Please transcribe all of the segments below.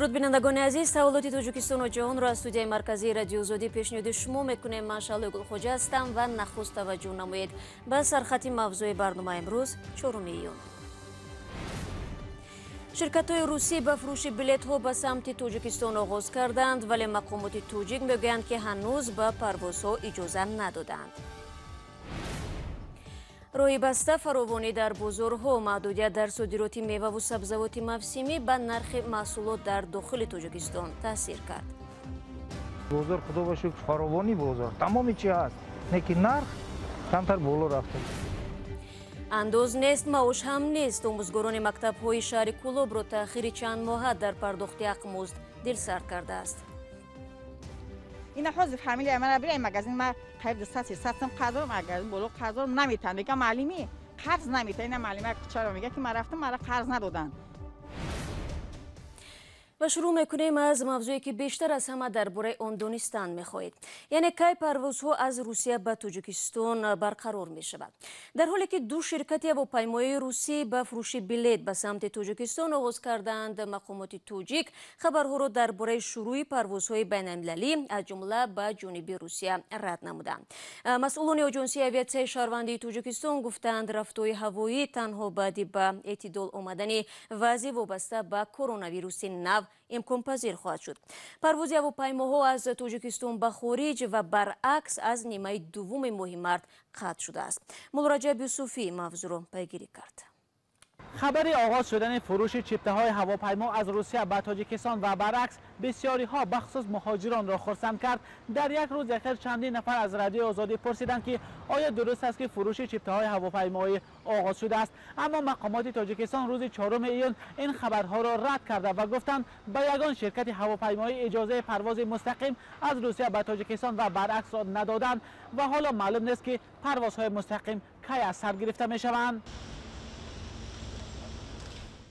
Дуруд, бинандагони азиз. Саволоти Тоҷикистону ҷаҳонро аз студияи марказии Радиои Озодӣ пешниҳоди шумо мекунем. Ман Шаҳлои Гулхоҷа ҳастам ва нахуст таваҷҷӯҳ намоед ба сархати мавзӯи барнома имрӯз, 4 июн. Ширкатҳои русӣ ба фурӯши билетҳо ба самти Тоҷикистон оғоз карданд, вале мақомоти тоҷик мегӯянд, ки ҳанӯз ба парвозҳо иҷоза надоданд. Роҳи баста, фаровонӣ дар бозорҳо, маҳдудият дар содироти меваву сабзавоти мавсимӣ ба нархи маҳсулот дар дохили Тоҷикистон таъсир кард. Бозор, худо ба шукр, фаровонӣ, бозор тамоми чи ҳаст, лекин нарх камтар боло рафта. Андоз нест, маош ҳам нест. Омӯзгорони мактабҳои шаҳри Кӯлобро таъхири чанд моҳа дар пардохти ҳақмузд дилсард кардааст. Ина ҳозир фамилия мана бирай магазин, ма қариб 200-300 сом қарз дорам, агар боло қарз дорам, наметан. Мегам, маълими қарз намета. Ина маълима чаро мега, ки ман рафтам, мара қарз надоданд. Ва шурӯъ мекунем аз мавзӯе, ки бештар аз ҳама дар бораи он донистан мехоҳед, яъне кай парвозҳо аз Русия ба Тоҷикистон барқарор мешавад. Дар ҳоле ки ду ширкати ҳавопаймоии русӣ ба фурӯши билет ба самти Тоҷикистон оғоз кардаанд, мақомоти тоҷик хабарҳоро дар бораи шурӯъи парвозҳои байналмилалӣ, аз ҷумла ба ҷониби Русия, рад намуданд. Масъулони Оҷонсии авиатсияи шаҳрвандии Тоҷикистон гуфтаанд, рафтҳои ҳавоӣ танҳо баъди ба эътидол омадани вазъи вобаста ба коронавируси нав имконпазир хоҳад шуд. Парвози ҳавопаймоҳо аз Тоҷикистон ба хориҷ ва баръакс аз нимаи дуввуми моҳи март қатъ шудааст. Муллораҷаб Юсуфӣ мавзӯъро пайгирӣ кард. Хабари оғоз шудани фурӯши чиптаҳои ҳавопаймо аз Русия ба Тоҷикистон ва баръакс бисёриҳо, бахусус муҳоҷиронро хурсанд кард. Дар як рӯз ахир чандин нафар аз Радиои Озодӣ пурсиданд, ки оё дуруст аст, ки фурӯши чиптаҳои ҳавопаймоӣ оғоз шудааст. Аммо мақомоти Тоҷикистон рӯзи 4 июн ин хабарҳоро рад карда ва гуфтанд, ба ягон ширкати ҳавопаймоӣ иҷозаи парвози мустақим аз Русия ба Тоҷикистон ва баръаксро надоданд ва ҳоло маълум нест, ки парвозҳои мустақим кай аз сар гирифта мешаванд.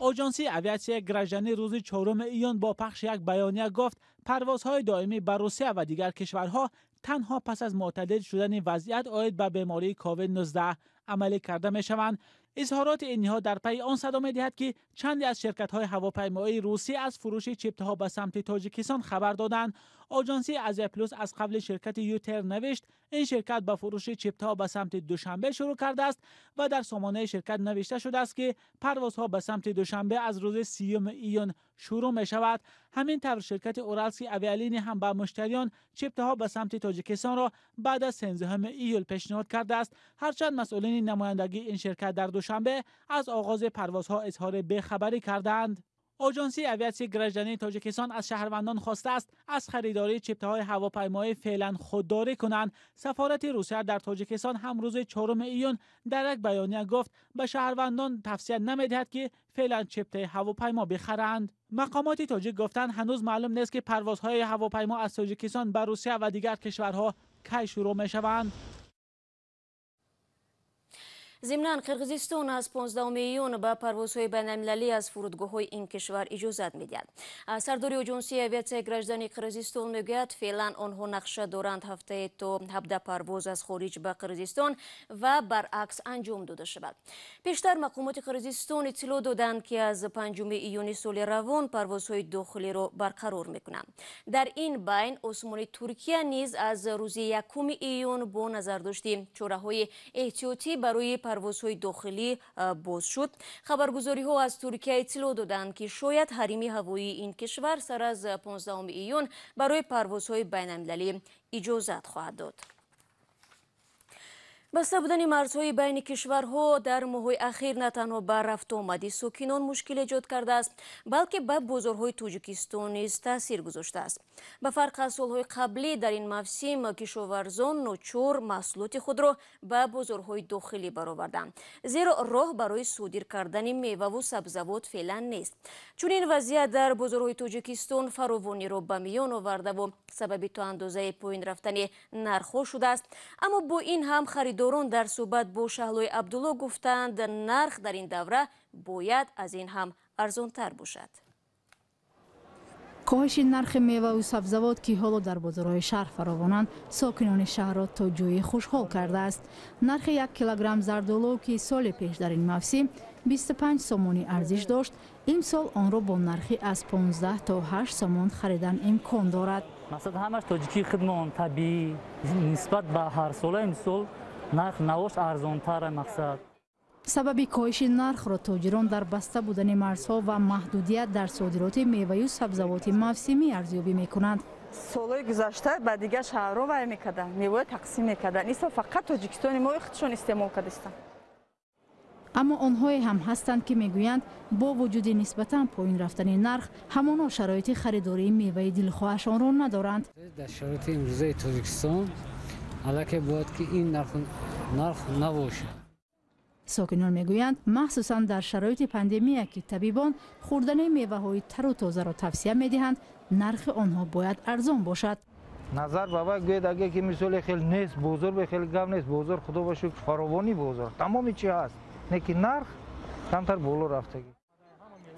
Оҷонсии авиатсияи гражданӣ рӯзи 4 июн бо пахши як баёния гуфт, парвозҳои доимӣ ба Русия ва дигар кишварҳо танҳо пас аз мӯътадил шудани вазъият оид ба бемории COVID-19 амалӣ карда мешаванд. Изҳороти ин ниҳод дар пайи он садо медиҳад, ки чанде аз ширкатҳои ҳавопаймоии русӣ аз фурӯши чиптаҳо ба самти Тоҷикистон хабар доданд. Оҷонсии Азия Плюс аз қавли ширкати ЮТэйр навишт, ин ширкат ба фурӯши чиптаҳо ба самти Душанбе шурӯъ кардааст ва дар сомонаи ширкат навишта шудааст, ки парвозҳо ба самти Душанбе аз рӯзи 30 июн шурӯъ мешавад. Ҳамин тавр, ширкати Уралский авиалиний ҳам ба муштариён чиптаҳо ба самти Тоҷикистонро баъд аз 13 июл пешниҳод кардааст, ҳарчанд масъулини намояндагии ин ширкат дар Душанбе аз оғози парвозҳо изҳори бехабарӣ кардаанд. Оҷонсии авиатсияи граждании Тоҷикистон аз шаҳрвандон хостааст, аз харидории чиптаҳои ҳавопаймоӣ феълан худдорӣ кунанд. Сафорати Русия дар Тоҷикистон ҳам рӯзи 4 июн дар як баёния гуфт, ба шаҳрвандон тавсия намедиҳад, ки феълан чиптаи ҳавопаймо бихаранд. Мақомоти тоҷик гуфтанд, ҳанӯз маълум нест, ки парвозҳои ҳавопаймо аз Тоҷикистон ба Русия ва дигар кишварҳо кай шурӯъ мешаванд. Зимнан, Қирғизистон аз 15 июн ба парвозҳои байналмилалӣ аз фурудгоҳҳои ин кишвар иҷозат медиҳад. Сардори Оҷонсии авиатсияи граждании Қирғизистон мегӯяд, феълан онҳо нақша доранд, ҳафтае то 17 парвоз аз хориҷ ба Қирғизистон ва баръакс анҷом дода шавад. Пештар мақомоти Қирғизистон иттилоъ доданд, ки аз 5 июни соли равон парвозҳои дохилиро барқарор мекунанд. Дар ин байн осмони Туркия низ аз рӯзи 1 июн бо назардошти чораҳои эҳтиётӣ барои парвозҳои дохилӣ боз шуд. Хабаргузориҳо аз Туркия иттилоъ доданд, ки шояд ҳарими ҳавоии ин кишвар сар аз 15 июн барои парвозҳои байналмилалӣ иҷозат хоҳад дод. Баста будани марзҳои байни кишварҳо дар моҳҳои ахир на танҳо ба рафтуомади сокинон мушкил эҷод кардааст, балки ба бозорҳои Тоҷикистон низ таъсир гузоштааст. Ба фарқ аз солҳои қаблӣ, дар ин мавсим кишоварзон ночор маҳсулоти худро ба бозорҳои дохилӣ бароварданд, зеро роҳ барои содир кардани меваву сабзавот феълан нест. Чунин вазъият дар бозорҳои Тоҷикистон фаровониро ба миён овардаву сабаби то андозаи поин рафтани нархҳо шудааст. Аммо бо ин ҳам харидорон дар суҳбат бо Шаҳлои Абдулло гуфтанд, нарх дар ин давра бояд аз ин ҳам арзонтар бошад. Коҳиши нархи меваву сабзавот, ки ҳоло дар бозорҳои шаҳр фаровонанд, сокинони шаҳрро то ҷое хушҳол кардааст. Нархи 1 килограмм зардолу, ки соли пеш дар ин мавсим 25 сомонӣ арзиш дошт, имсол онро бо нархи аз 15 то 8 сомон харидан имкон дорад. Масалан, ҳамаш тоҷикии худмон табиӣ, нисбат ба ҳарсола имсол нарх навош арзонтар мақсад. Сабаби коҳиши нархро тоҷирон дар баста будани марзҳо ва маҳдудият дар содироти меваю сабзавоти мавсимӣ арзёбӣ мекунанд. Солҳои гузашта ба дигар шаҳрҳо вай мекарданд, меваҳо тақсим мекарданд. Ин сол фақат Тоҷикистони мо худшон истеъмол кардастанд. Аммо онҳое ҳам ҳастанд, ки мегӯянд, бо вуҷуди нисбатан поин рафтани нарх, ҳамоно шароити харидории меваи дилхоҳашонро надоранд. Дар шароити имрӯзаи Тоҷикистон аллакай бояд ки ин нарх набошад. Сокинон мегӯянд, махсусан дар шароити пандемия, ки табибон хӯрдани меваҳои тару тозаро тавсия медиҳанд, нархи онҳо бояд арзон бошад. Назар ба вай гӯяд, агар ки мисоле хел нест, бозор бе хел гап нест, бозор худо ба шукр фаровонӣ бозор, тамоми чи ҳаст, не ки нарх камтар боло рафтагӣ.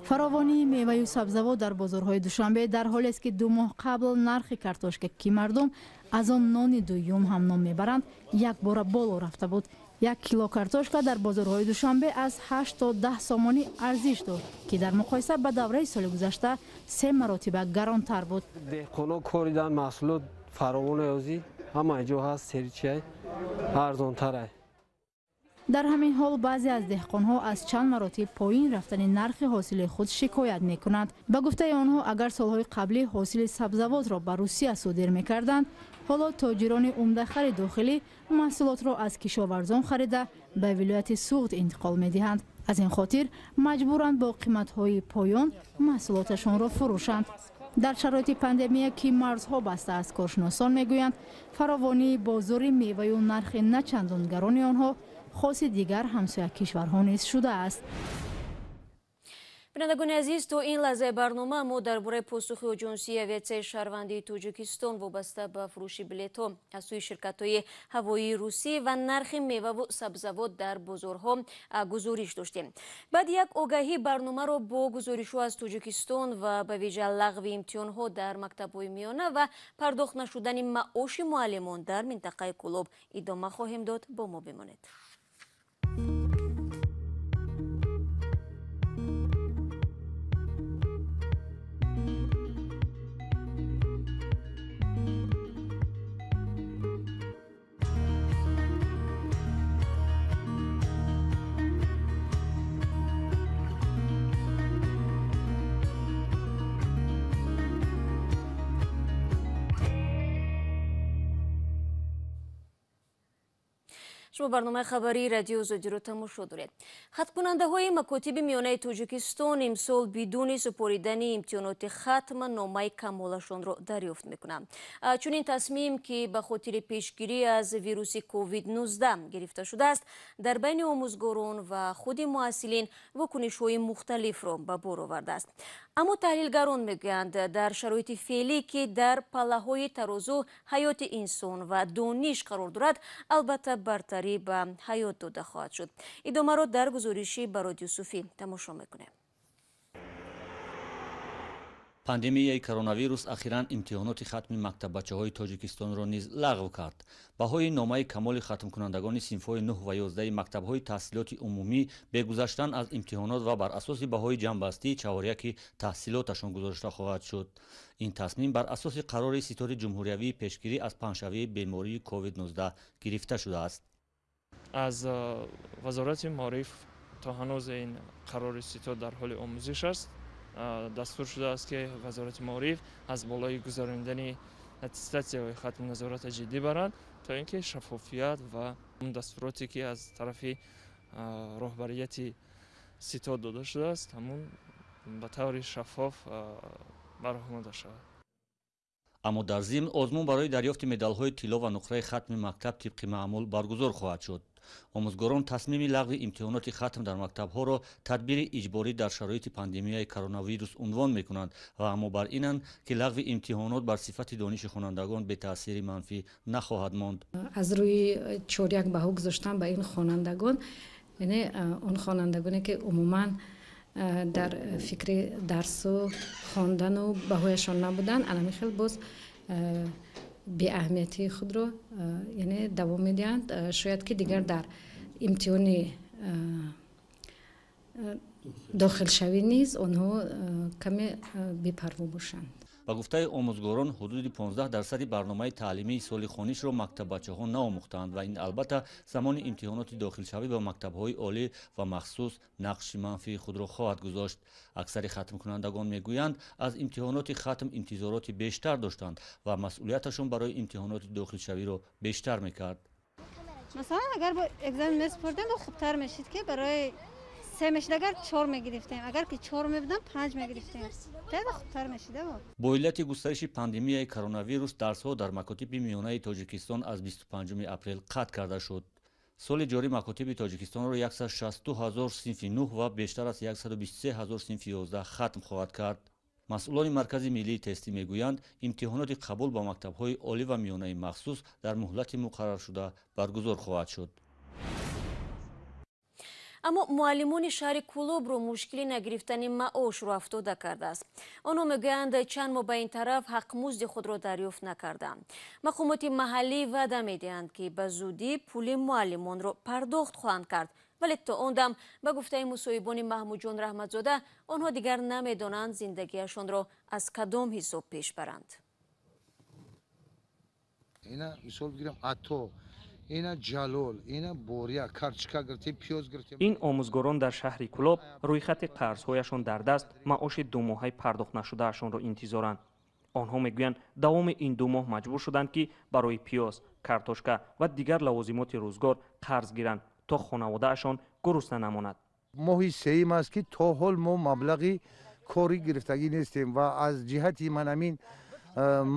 Фаровонии меваю сабзавот дар бозорҳои Душанбе дар ҳолест, ки 2 моҳ қабл нархи картошка, ки мардум аз он нони дуюм ҳам ном мебаранд, якбора боло рафта буд. 1 кило картошка дар бозорҳои Душанбе аз 8 то 10 сомонӣ арзиш дошт, ки дар муқоиса ба давраи соли гузашта 3 маротиба гаронтар буд. Деҳқонон коридан маҳсулот фаровон озӣ, ҳама ҷо ҳаст, серичиай арзонтарай. Дар ҳамин ҳол баъзе аз деҳқонҳо аз чанд маротиб поин рафтани нархи ҳосили худ шикоят мекунанд. Ба гуфтаи онҳо, агар солҳои қаблӣ ҳосили сабзавотро ба Русия содир мекарданд, ҳоло тоҷирони умдахари дохилӣ маҳсулотро аз кишоварзон харида ба вилояти Суғд интиқол медиҳанд. Аз ин хотир маҷбуранд бо қиматҳои поён маҳсулоташонро фурӯшанд. Дар шароити пандемия, ки марзҳо баста аст, коршиносон мегӯянд, фаровонии бозори меваю нархи начандон гарони онҳо хоси дигар ҳамсоя кишварҳо низ шудааст. Бинандагони азиз, то ин лаҳзаи барнома мо дар бораи посухи оҷонсии авиатсияи шаҳрвандии Тоҷикистон вобаста ба фурӯши билетҳо аз сӯи ширкатҳои ҳавоии русӣ ва нархи меваву сабзавот дар бозорҳо гузориш доштем. Баъди як огаҳӣ барномаро бо гузоришҳо аз Тоҷикистон ва ба вижа лағви имтиҳонҳо дар мактабҳои миёна ва пардохт нашудани маоши муаллимон дар минтақаи Кӯлоб идома хоҳем дод. Бо мо бимонед. Шумо барномаи хабарии радио Озодиро тамошо доред. Хатмкунандаҳои макотиби миёнаи Тоҷикистон имсол бидуни супоридани имтиҳоноти хатм номаи камолашонро дарёфт мекунанд. Чунин тасмим, ки ба хотири пешгирӣ аз вируси COVID-19 гирифта шудааст, дар байни омӯзгорон ва худи муҳассилин вокунишҳои мухталифро ба бор овардааст. Аммо таҳлилгарон мегӯянд, дар шароити феълӣ, ки дар паллаҳои тарозу ҳаёти инсон ва дониш қарор дорад, албатта бартарӣ ба ҳаёт дода хоҳад шуд. Идомаро дар гузориши Барод Юсуфӣ тамошо мекунем. Пандемияи коронавирус ахиран имтиҳоноти хатми мактаббачаҳои Тоҷикистонро низ лағв кард. Баҳои номаи камоли хатмкунандагони синфҳои 9 ва 11 мактабҳои таҳсилоти умумӣ бегузаштан аз имтиҳонот ва бар асоси баҳои ҷамъбастии чаҳоряки таҳсилоташон гузошта хоҳад шуд. Ин тасмим бар асоси қарори Ситоди ҷумҳуриявии пешгирӣ аз паҳншавии бемории COVID-19 гирифта шудааст. Аз Вазорати маориф то ҳанӯз ин қарори ситод дар ҳоли омӯзиш аст. Дастур шудааст, ки Вазорати маориф аз болои гузаронидани аттестатсияҳои хатми назората ҷиддӣ баранд, то ин ки шаффофият ва дастуроте, ки аз тарафи роҳбарияти ситод дода шудааст, ҳамун ба таври шаффоф бароҳ монда шавад. Аммо дар зимн озмун барои дарёфти медалҳои тилло ва нуқраи хатми мактаб тибқи маъмул баргузор хоҳад шуд. Омӯзгорон тасмими лағви имтиҳоноти хатм дар мактабҳоро тадбири иҷборӣ дар шароити пандемияи коронавирус унвон мекунанд ва аммо бар инанд, ки лағви имтиҳонот бар сифати дониши хонандагон бетаъсири манфӣ нахоҳад монд. Аз рӯи чоряк баҳо гузоштан ба ин хонандагон, яъне он хонандагоне, ки умуман Дар фикри дарсу хондану баҳояшон набуданд, анами хел боз беаҳамиятии худро яъне давом медиҳанд. Шояд ки дигар дар имтиҳони дохилшавӣ низ онҳо каме бепарво бошанд. Ба гуфтаи омӯзгорон, ҳудуди 15% барномаи таълимии соли хонишро мактаббачаҳо наомӯхтаанд ва ин албатта замони имтиҳоноти дохилшавӣ ба мактабҳои олӣ ва махсус нақши манфии худро хоҳад гузошт. Аксари хатмкунандагон мегӯянд, аз имтиҳоноти хатм интизороти бештар доштанд ва масъулияташон барои имтиҳоноти дохилшавиро бештар мекард. Масалан, агар бо экзамен месупурдем, хубтар мешид, ки барои се мешид, агар чор мегирифтем, агар ки чор мебудам, панҷ мегирифтем, теда хубтар мешида. Бо иллати густариши пандемияи коронавирус дарсҳо дар макотиби миёнаи Тоҷикистон аз 25 апрел қатъ карда шуд. Соли ҷорӣ макотиби Тоҷикистонро 162 ҳазор синфи 9 ва бештар аз 123 ҳазор синфи 11 хатм хоҳад кард. Масъулони Маркази миллии тестӣ мегӯянд, имтиҳоноти қабул ба мактабҳои олӣ ва миёнаи махсус дар муҳлати муқарраршуда баргузор хоҳад шуд. Аммо муаллимони шаҳри Кӯлобро мушкили нагирифтани маошро афтода кардааст. Онҳо мегӯянд, чанд моҳ ба ин тараф ҳақмузди худро дарёфт накардаанд. Мақомоти маҳаллӣ ваъда медиҳанд, ки ба зудӣ пули муаллимонро пардохт хоҳанд кард. Вале то он дам, ба гуфтаи мусоҳибони Маҳмудҷон Раҳматзода, онҳо дигар намедонанд зиндагиашонро аз кадом ҳисоб пеш баранд. Ина мисол бигирам, ато ина Ҷалол, ина Бория, карчка гирифтем, пиёз гирифтем. Ин омӯзгорон дар шаҳри Кӯлоб рӯйхати қарзҳояшон дар даст, маоши думоҳаи пардохт нашудаашонро интизоранд. Онҳо мегӯянд, давоми ин 2 моҳ маҷбур шуданд, ки барои пиёз, картошка ва дигар лавозимоти рӯзгор қарз гиранд, то хонаводаашон гурусна намонад. Моҳи сеюм аст, ки то ҳол мо маблағи корӣ гирифтагӣ нестем ва аз ҷиҳати ман ҳамин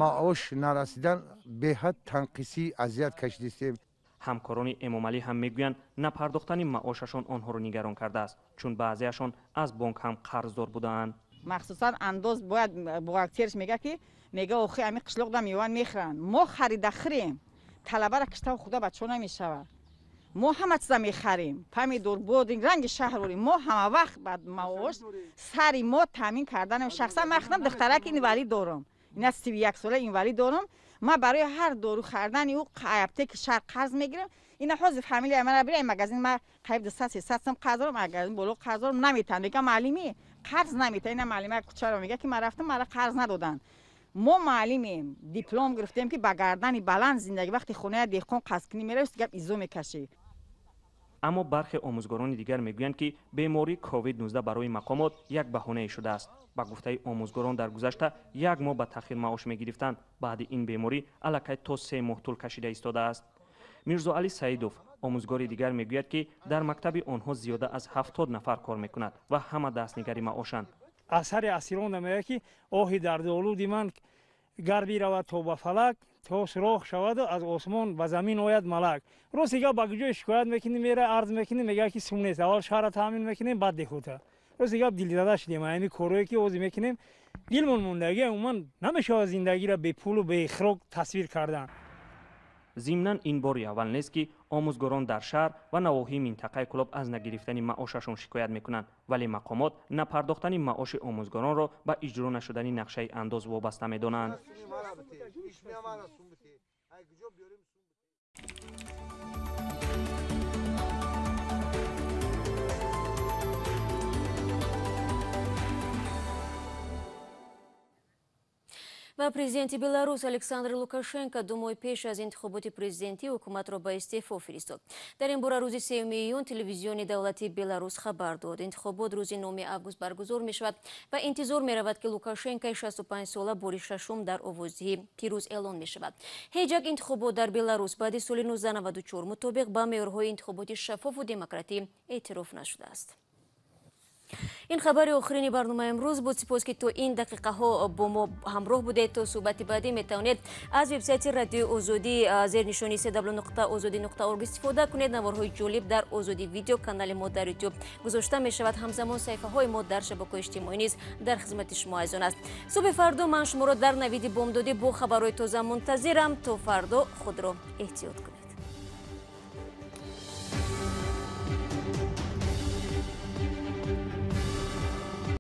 маош нарасидан беҳад танқисӣ азият кашидистем. Ҳамкорони Эмомалӣ ҳам мегӯянд, напардохтани маошашон онҳоро нигарон кардааст, чун баъзеашон аз бонк ҳам қарздор будаанд. Махсусан андоз бояд бухгалтерш мега, ки мега, охи ами қишлоқ да мева мехӯранд, мо харида хӯрем, талабара киштав худа бачо намешавад. Мо ҳама чиза мехарем, помидор, бодринг, ранги шаҳрорем. Мо ҳама вақт ба маош сари мо таъмин карданем. Шахсан ман худам духтараки инвалид дорам, ина 31 сола инвалид дорам. Ман барои ҳар дору хардани ӯ аптеки шаҳр қарз мегирам. Ина ҳозир фамилияи мана бира, магазин ма қариб 200-300 сом қарз дорам, магазин боло қарз дорам, наметаҳам. Мегӯям, муаллими қарз наметаҳ. Ина муаллима кӯчаро мега, ки ман рафтам, мара қарз надоданд. Мо муаллимем, диплом гирифтем, ки ба гардани баланд зиндагӣ. Вақти хонаи деҳқон қасдкунӣ меравӣ, гап изо мекашӣ. Аммо бархе омӯзгорони дигар мегӯянд, ки бемории COVID-19 барои мақомот як баҳонае шудааст. Ба гуфтаи омӯзгорон, дар гузашта як моҳ ба таъхир маош мегирифтанд. Баъди ин беморӣ аллакай то 3 моҳ тӯл кашида истодааст. Мирзоалӣ Саидов, омӯзгори дигар, мегӯяд, ки дар мактаби онҳо зиёда аз 70 нафар кор мекунад ва ҳама дастнигари маошанд. Асари асирон мегӯяд, ки оҳи дардолуди ман гар биравад то ба фалак, то сурох шаваду аз осмон ба замин ояд малак. Рости гап, ба куҷое шикоят мекунӣ, мера арз мекунӣ, мегӯяд, ки сум нест, аввал шаҳрро таъмин мекунем, баъд деҳота. Рости гап, дилзада шудем. Ҳамин корҳое ки ҳозир мекунем, дилмон мондагӣ. Умуман намешавад зиндагиро бепулу беихроқ тасвир кардан. Зимнан ин бори аввал нест, ки омӯзгорон дар шаҳр ва навоҳии минтақаи Кӯлоб аз нагирифтани маошашон шикоят мекунанд, вале мақомот напардохтани маоши омӯзгоронро ба иҷро нашудани нақшаи андоз вобаста медонанд. Ва президенти Беларус Александр Лукашенко 2 моҳ пеш аз интихоботи президентӣ ҳукуматро ба истеъфо фиристод. Дар ин бора рӯзи 3 июн телевизиони давлатии Беларус хабар дод. Интихобот рӯзи 9 август баргузор мешавад ва интизор меравад, ки Лукашенкои 65 сола бори шашум дар овоздиҳӣ пирӯз эълон мешавад. Ҳеҷ як интихобот дар Беларус баъди соли 1994 мутобиқ ба меъёрҳои интихоботи шаффофу демократӣ эътироф нашудааст. Ин хабари охирини барномаи имрӯз буд. Сипос, ки то ин дақиқаҳо бо мо ҳамроҳ будед. То суҳбати баъдӣ метавонед аз вебсайти Радиои Озодӣ зери нишони cw.ozodi.org истифода кунед. Наворҳои ҷолиб дар Озодӣ Видео, канали мо дар Ютуб, гузошта мешавад. Ҳамзамон саҳифаҳои мо дар шабакаҳои иҷтимоӣ низ дар хизмати шумо азизон аст. Субҳи фардо ман шуморо дар Навиди бомдодӣ бо хабарҳои тоза мунтазирам. То фардо худро эҳтиёт кунед.